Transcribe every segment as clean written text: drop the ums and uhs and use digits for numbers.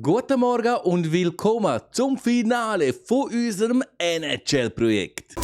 Guten Morgen und willkommen zum Finale von unserem NHL-Projekt.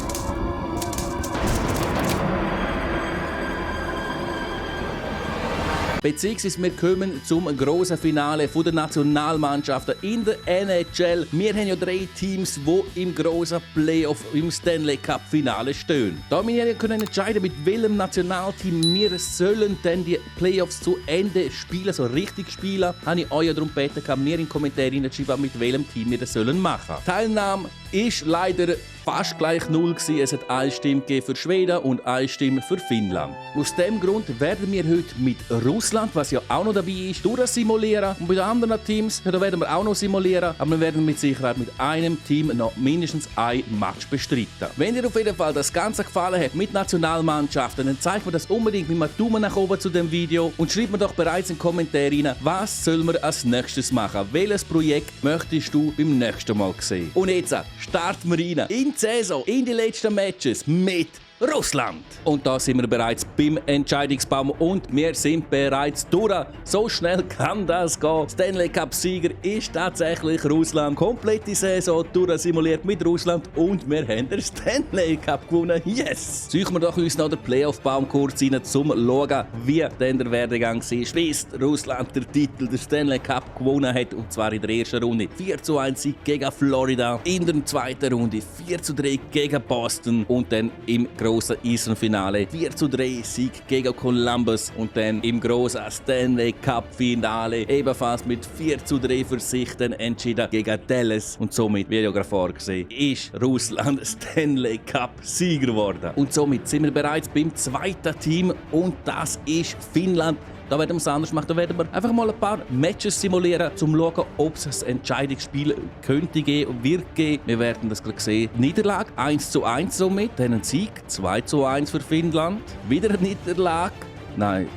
Beziehungsweise wir kommen zum grossen Finale der Nationalmannschaften in der NHL. Wir haben ja 3 Teams, die im grossen Playoff im Stanley Cup Finale stehen. Da wir können entscheiden, mit welchem Nationalteam wir sollen denn die Playoffs zu Ende spielen, so richtig spielen, habe ich euch darum gebeten, mir in die Kommentare hineinzuschreiben, mit welchem Team wir das sollen machen. Teilnahme ist leider fast gleich 0 gewesen. Es hat eine Stimme für Schweden und eine Stimme für Finnland. Aus diesem Grund werden wir heute mit Russland, was ja auch noch dabei ist, durchsimulieren. Und bei den anderen Teams, da werden wir auch noch simulieren, aber wir werden mit Sicherheit mit einem Team noch mindestens ein Match bestreiten. Wenn dir auf jeden Fall das Ganze gefallen hat mit Nationalmannschaften, dann zeigt mir das unbedingt mit einem Daumen nach oben zu dem Video und schreib mir doch bereits in die Kommentare rein, was sollen wir als nächstes machen? Welches Projekt möchtest du beim nächsten Mal sehen? Und jetzt starten wir rein in die Saison, in die letzten Matches mit Russland. Und da sind wir bereits beim Entscheidungsbaum und wir sind bereits durch. So schnell kann das gehen. Stanley Cup-Sieger ist tatsächlich Russland. Komplette Saison durchsimuliert mit Russland und wir haben den Stanley Cup gewonnen. Yes! Suchen wir doch uns noch den Playoff-Baum kurz rein, um zu schauen, wie denn der Werdegang ist. Bis Russland den Titel, der Stanley Cup, gewonnen hat. Und zwar in der ersten Runde 4:1 Sieg gegen Florida. In der zweiten Runde 4:3 gegen Boston. Und dann im grossen Eastern-Finale 4:3 Sieg gegen Columbus und dann im grossen Stanley Cup-Finale ebenfalls mit 4:3 für sich dann entschieden gegen Dallas. Und somit, wie ihr ja gerade gesehen, ist Russland Stanley Cup-Sieger geworden. Und somit sind wir bereits beim zweiten Team und das ist Finnland. Da werden wir es anders machen. Da werden wir einfach mal ein paar Matches simulieren, um zu schauen, ob es ein Entscheidungsspiel könnte geben und wird geben. Wir werden das gerade sehen. Niederlage 1:1 somit, dann ein Sieg 2:1 für Finnland. Wieder eine Niederlage. Nein,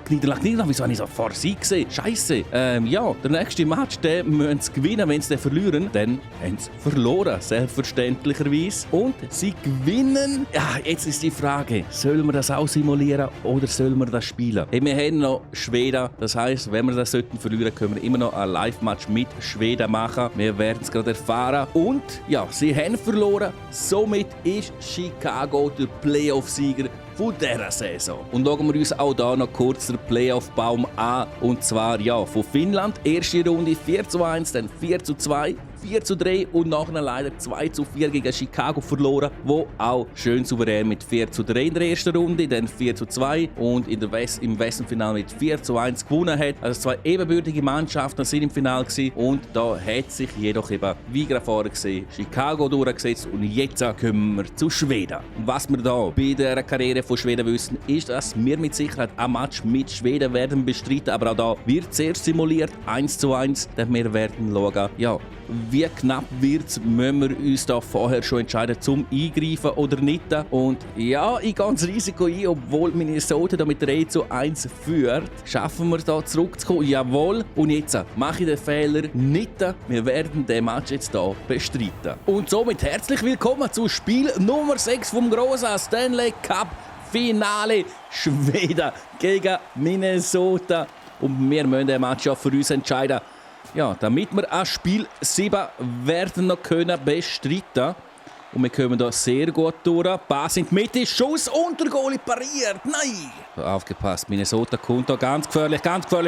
Niederlage, wieso habe ich so vor sie gesehen? Scheisse. Ja, der nächste Match, den müssen sie gewinnen. Wenn sie den verlieren, dann haben sie verloren, selbstverständlicherweise. Und sie gewinnen. Ja, jetzt ist die Frage, sollen wir das auch simulieren oder sollen wir das spielen? Hey, wir haben noch Schweden, das heisst, wenn wir das verlieren sollten, können wir immer noch ein Live-Match mit Schweden machen. Wir werden es gerade erfahren. Und ja, sie haben verloren. Somit ist Chicago der Playoff-Sieger von dieser Saison. Und schauen wir uns auch hier noch kurz den Playoff-Baum an. Und zwar ja, von Finnland, erste Runde 4:1, dann 4:2, 4:3 und nachher leider 2:4 gegen Chicago verloren, wo auch schön souverän mit 4:3 in der ersten Runde, dann 4:2 und im Westenfinale mit 4:1 gewonnen hat. Also 2 ebenbürtige Mannschaften sind im Finale gewesen und da hat sich jedoch eben, wie gerade vorher gesehen, Chicago durchgesetzt und jetzt kommen wir zu Schweden. Und was wir da bei der Karriere von Schweden wissen, ist, dass wir mit Sicherheit ein Match mit Schweden werden bestreiten, aber auch da wird zuerst simuliert 1:1, denn wir werden schauen, ja, wie knapp wird es, müssen wir uns da vorher schon entscheiden, zum Eingreifen oder nicht. Und ja, ich gehe das Risiko ein, obwohl Minnesota da mit 3:1 führt. Schaffen wir da zurückzukommen? Jawohl. Und jetzt mache ich den Fehler nicht. Wir werden den Match jetzt hier bestreiten. Und somit herzlich willkommen zu Spiel Nummer 6 vom grossen Stanley Cup Finale. Schweden gegen Minnesota. Und wir müssen den Match ja für uns entscheiden. Ja, damit wir an Spiel 7 werden noch können bestreiten. Und wir kommen da sehr gut durch. Pass in die Mitte, Schuss und der Goalie pariert. Nein! Aufgepasst, Minnesota kommt da ganz gefährlich.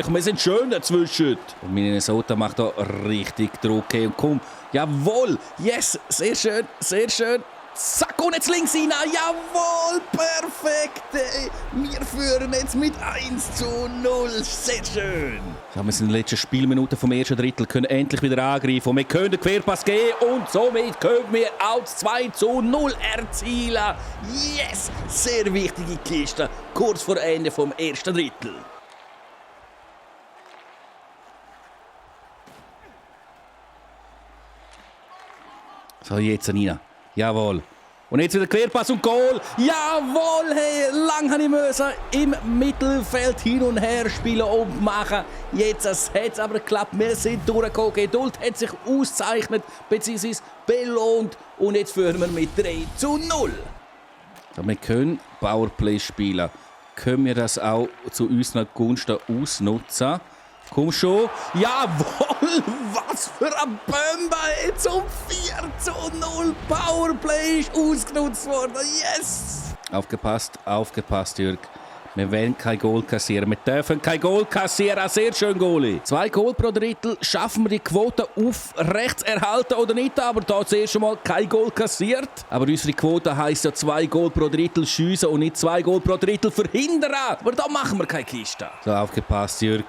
Und wir sind schön dazwischen. Und Minnesota macht da richtig Druck. Und komm, jawohl, yes, sehr schön, sehr schön. Zack, und jetzt links hinein. Jawohl, perfekt. Wir führen jetzt mit 1:0. Sehr schön. Ja, wir sind in den letzten Spielminuten vom ersten Drittel, können endlich wieder angreifen. Und wir können den Querpass geben und somit können wir auch 2:0 erzielen. Yes, sehr wichtige Kiste. Kurz vor Ende vom ersten Drittel. So, jetzt rein. Jawohl. Und jetzt wieder Querpass und Goal. Jawohl, hey, lang habe ich müssen im Mittelfeld hin und her spielen und machen. Jetzt hat es aber geklappt. Wir sind durchgekommen. Geduld hat sich ausgezeichnet bzw. belohnt. Und jetzt führen wir mit 3:0. So, wir können Powerplay spielen. Können wir das auch zu unseren Gunsten ausnutzen? Komm schon. Jawohl, was für ein Bombe. Zum 4:0. Powerplay ist ausgenutzt worden. Yes! Aufgepasst, Jürg. Wir wollen kein Goal kassieren. Wir dürfen kein Goal kassieren. Sehr schön, Goalie. 2 Goal pro Drittel. Schaffen wir die Quote auf rechts erhalten oder nicht? Aber da zuerst einmal kein Goal kassiert. Aber unsere Quote heisst ja 2 Goal pro Drittel schiessen und nicht 2 Goal pro Drittel verhindern. Aber da machen wir keine Kiste. So, aufgepasst, Jürg.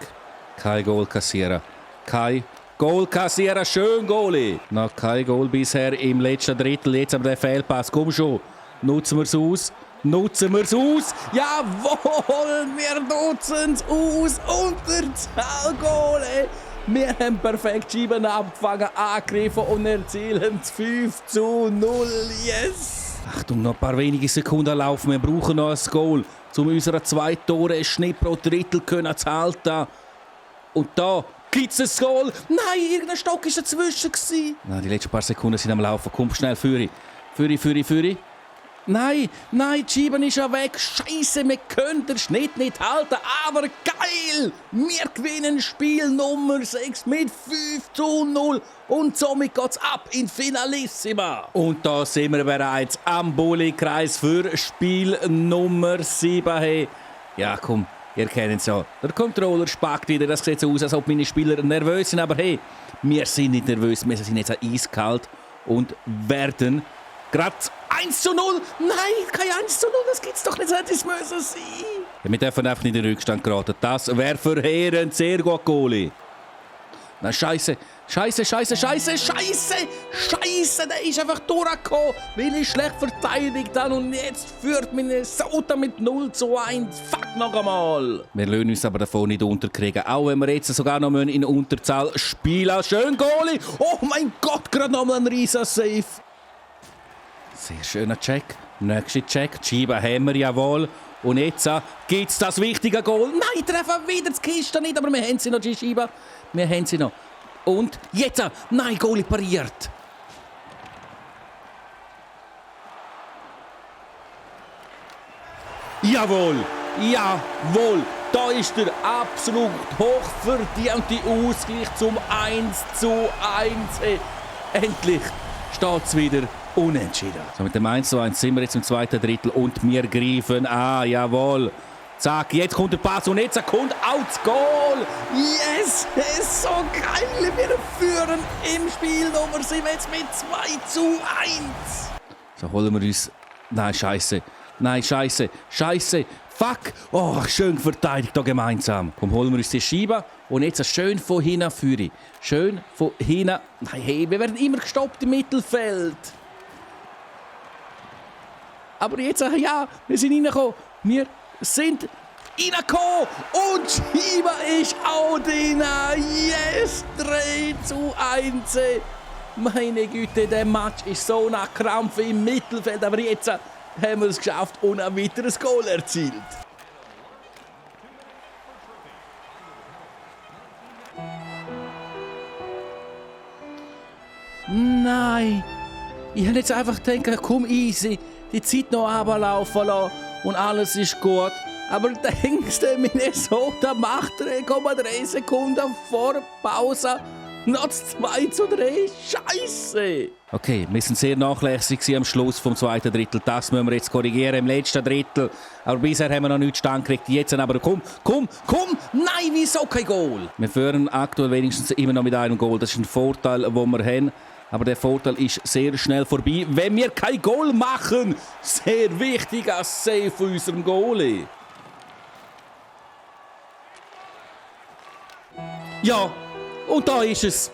Kein Goal kassieren. Kein Goal kassieren. Schön, Goalie. Noch kein Goal bisher im letzten Drittel. Jetzt aber der Fehlpass. Komm schon. Nutzen wir es aus. Jawohl, wir nutzen es aus. Unterzahl, Goalie. Wir haben perfekt Scheiben abgefangen, angegriffen und erzielen es 5:0. Yes! Achtung, noch ein paar wenige Sekunden laufen. Wir brauchen noch ein Goal, um unsere 2 Tore Schnitt pro Drittel zu halten. Und da gibt es ein Goal. Nein, irgendein Stock war dazwischen. Nein, die letzten paar Sekunden sind am Laufen. Komm schnell, Führi. Nein, die Scheibe ist ja weg. Scheiße, wir können den Schnitt nicht halten. Aber geil! Wir gewinnen Spiel Nummer 6 mit 5:0. Und somit geht's ab in Finalissima. Und da sind wir bereits am Bulli-Kreis für Spiel Nummer 7. Hey. Ja, komm, ihr kennt es ja. Der Controller spackt wieder. Das sieht so aus, als ob meine Spieler nervös sind. Aber hey, wir sind nicht nervös. Wir sind jetzt eiskalt und werden gerade 1:0. Nein, kein 1:0. Das gibt's doch nicht. Das hätte es müssen sein. Ja, wir dürfen einfach nicht in den Rückstand geraten. Das wäre verheerend. Sehr gut, Goalie. Na, Scheiße. Der ist einfach durchgekommen, weil ich schlecht verteidigt habe. Und jetzt führt Minnesota mit 0:1. Fuck noch einmal. Wir lassen uns aber davon nicht unterkriegen. Auch wenn wir jetzt sogar noch in Unterzahl spielen. Schön, Goalie. Oh mein Gott, gerade noch mal ein riesen Save. Sehr schöner Check. Nächster Check. Die Scheibe haben wir, jawohl. Und jetzt gibt es das wichtige Goal. Nein, treffen wieder das Kiste nicht, aber wir haben sie noch, die Scheibe. Wir haben sie noch. Und jetzt, nein, Goalie pariert. Jawohl. Da ist der absolut hochverdiente Ausgleich zum 1:1. Endlich steht es wieder unentschieden. So, mit dem 1:1 sind wir jetzt im zweiten Drittel und wir greifen an. Jawohl. Zack, jetzt kommt der Pass und jetzt kommt auch das Goal. Yes, es ist so geil. Wir führen im Spiel Nummer 7 jetzt mit 2:1. So, holen wir uns... Nein, Scheiße. Fuck. Oh, schön verteidigt da gemeinsam. Komm, holen wir uns die Scheibe. Und jetzt schön von hinten führen. Schön von hinten. Nein, hey, wir werden immer gestoppt im Mittelfeld. Aber jetzt, ja, wir sind reingekommen. Wir sind reingekommen. Und die Scheibe ist auch drin. Yes, 3:1. Meine Güte, der Match ist so nach Krampf im Mittelfeld. Aber jetzt haben wir es geschafft und ein weiteres Goal erzielt. Nein, ich habe jetzt einfach gedacht, komm easy, die Zeit noch runterlaufen lassen und alles ist gut. Aber denkst du, Minnesota macht 3,3 Sekunden vor Pause noch 2:3? Scheiße! Okay, wir sind sehr nachlässig am Schluss vom zweiten Drittel. Das müssen wir jetzt korrigieren im letzten Drittel. Aber bisher haben wir noch nichts stand gekriegt. Jetzt aber komm! Nein, wieso kein Goal? Wir führen aktuell wenigstens immer noch mit einem Goal. Das ist ein Vorteil, den wir haben. Aber der Vorteil ist sehr schnell vorbei, wenn wir kein Goal machen. Sehr wichtig als Save von unserem Goalie. Ja, und da ist es.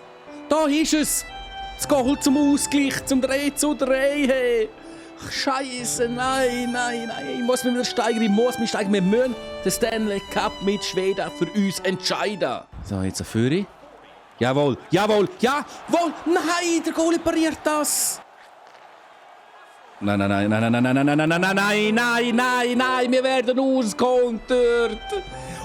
Das Goal zum Ausgleich, zum 3:3. Hey. Scheiße, nein. Ich muss mich wieder steigern. Wir müssen den Stanley Cup mit Schweden für uns entscheiden. So, jetzt ein Führer. Jawohl! Nein, der Goalie pariert das! Nein, wir werden auskontert!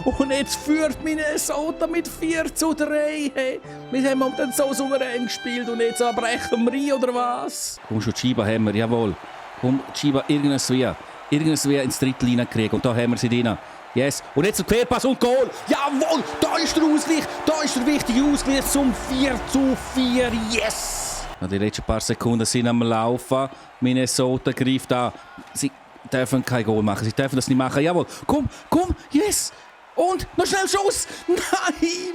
Und jetzt führt Minnesota mit 4:3. Hey, wir haben momentan so souverän gespielt und jetzt brechen wir rein, oder was? Komm schon, Chiba haben wir, jawohl. Komm, Chiba, irgendwas ins Drittel reinkriegen und da haben wir sie drin. Yes. Und jetzt der Querpass und Goal. Jawohl, da ist der Ausgleich. Da ist der wichtige Ausgleich zum 4:4. Yes. Die letzten paar Sekunden sind am Laufen. Minnesota greift an. Sie dürfen kein Goal machen. Sie dürfen das nicht machen. Jawohl. Komm. Yes. Und noch schnell Schuss! Nein,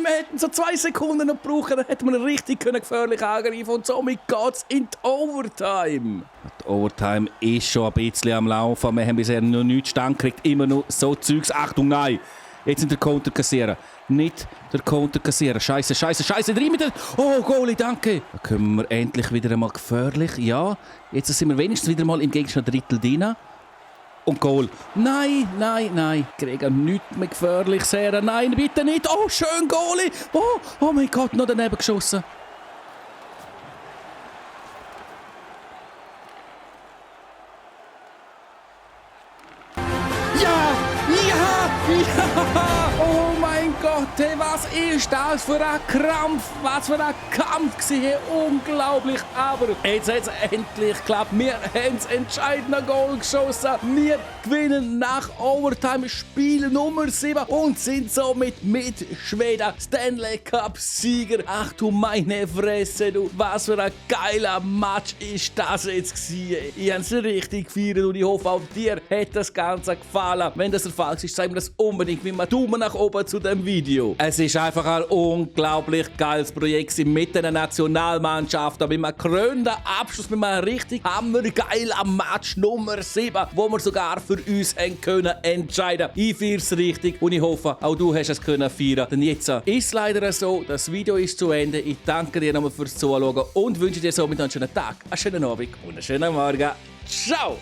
wir hätten so 2 Sekunden noch gebraucht, dann hätten wir richtig gefährlich angreifen und somit geht's in die Overtime. Die Overtime ist schon ein bisschen am Laufen, wir haben bisher noch nichts stand gekriegt, immer noch so Zeugs. Achtung, nein! Jetzt sind der Counter kassieren. Nicht der Counter kassieren. Scheiße, 3 mit der... Oh, Goalie, danke! Da kommen wir endlich wieder einmal gefährlich. Ja, jetzt sind wir wenigstens wieder mal im Gegner Drittel drin. Und Goal. Nein. Kriegen nichts mehr gefährlich. Sehr. Nein, bitte nicht. Oh, schön, Goalie. Oh mein Gott, noch daneben geschossen. Ja! Oh mein Gott, hey, was ist das für ein Krampf? Was für ein Kampf gewesen, hey, unglaublich. Aber jetzt hat es endlich geklappt. Wir haben das entscheidende Goal geschossen. Wir gewinnen nach Overtime Spiel Nummer 7 und sind somit mit Schweden Stanley Cup Sieger. Ach du meine Fresse, du. Was für ein geiler Match ist das jetzt gewesen. Ich habe es richtig gefeiert und ich hoffe, auch dir hat das Ganze gefallen. Wenn das der Fall ist, zeig mir das unbedingt mit einem Daumen nach oben zu dem Video. Es ist einfach ein unglaublich geiles Projekt mit einer Nationalmannschaft, mit einem krönenden Abschluss, mit einem richtig hammergeilen Match Nummer 7, wo wir sogar für uns können entscheiden. Ich feiere es richtig und ich hoffe, auch du hast es können feiern. Denn jetzt ist es leider so, das Video ist zu Ende. Ich danke dir nochmal fürs Zuschauen und wünsche dir somit einen schönen Tag, einen schönen Abend und einen schönen Morgen. Ciao!